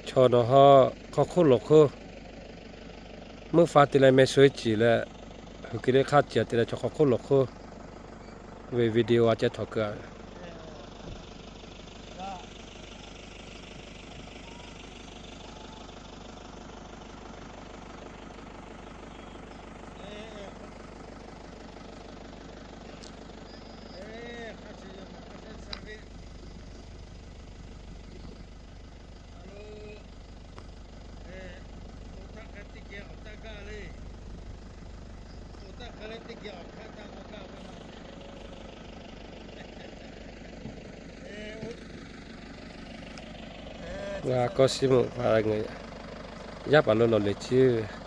Chaw nawˬ hui hk'aw hk'oˆ lawˬ hk'oˆ, meuˇ fa te leh meh sho-e ciˍ leh, hui ke le hk'aˇ ciˍ te leh chaw hk'aw hk'oˆ lawˬ hk'oˆ ve video a ceh htawꞈ keu a. Ngaˬ k'aw shiˍ meuꞈ pa ngaˬ yaˇ paˍ lo lawˬ lehˬ ciˇ.